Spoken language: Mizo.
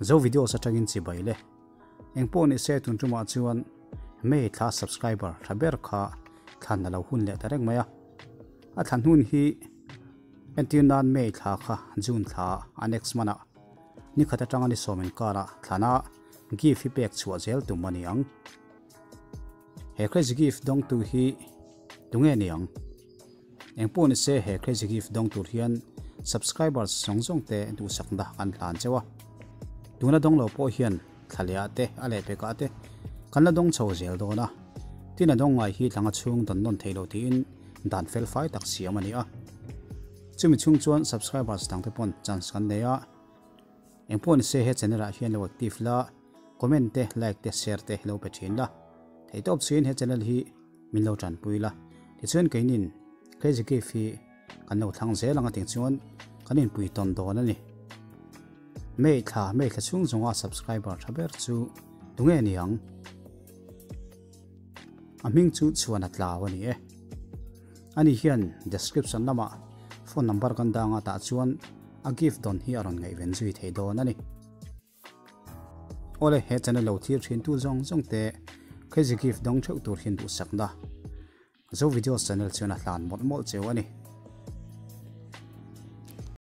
Zo Videos atangin chibai le. Engpawh ni se tun tumah chuan May thla subscriber tha ber kha thlan a lo hun leh ta reng mai a. A thlan hun hi entir nan May thla kha June thla a next month ah ni khat atanga ni sawm inkarah thlana gift hi pek chhuah zel tum a ni ang. He crazy gift dawngtu hi tunge ni ang? Engpawh ni se he crazy gift dawng tur hian subscribers zawng zawng te duhsakna kan hlan cheu a. Tuna dawng lo pawh hian thla leh ah te a lehpek ah te kan la dawng chho zel dawn a. Tin a dawng ngai hi tlanga chhung dawn nawn thei lo tiin dan fel fai tak siam a ni a. Chumi chhung chuan subscribers dang te pawn chance kan nei a. Engpawh ni se he channel ah hian lo active la, comment te, like te, share te lo pe thin la. Theihtawp chuin he channel hi min lo tanpui la. Tichuan keinin Crazy Gift hi kan lo thlang zel ang a ting chuan kan inpui tawn dawn a ni. May thla, May thla chhung zawnga subscriber tha ber chu tunge ni ang? A hming chu chhuan a tlau a ni e. Ani hian description lamah phone number kan dang a tah chuan a gift dawn hi a rawn ngaihven zui thei dawn a ni. Awle he channel lo thlir thin tu zawng zawng te Crazy Gift dawng theuh tur hian duhsakna Zo Videos channel chuan a hlan mawlh mawlh cheu a ni.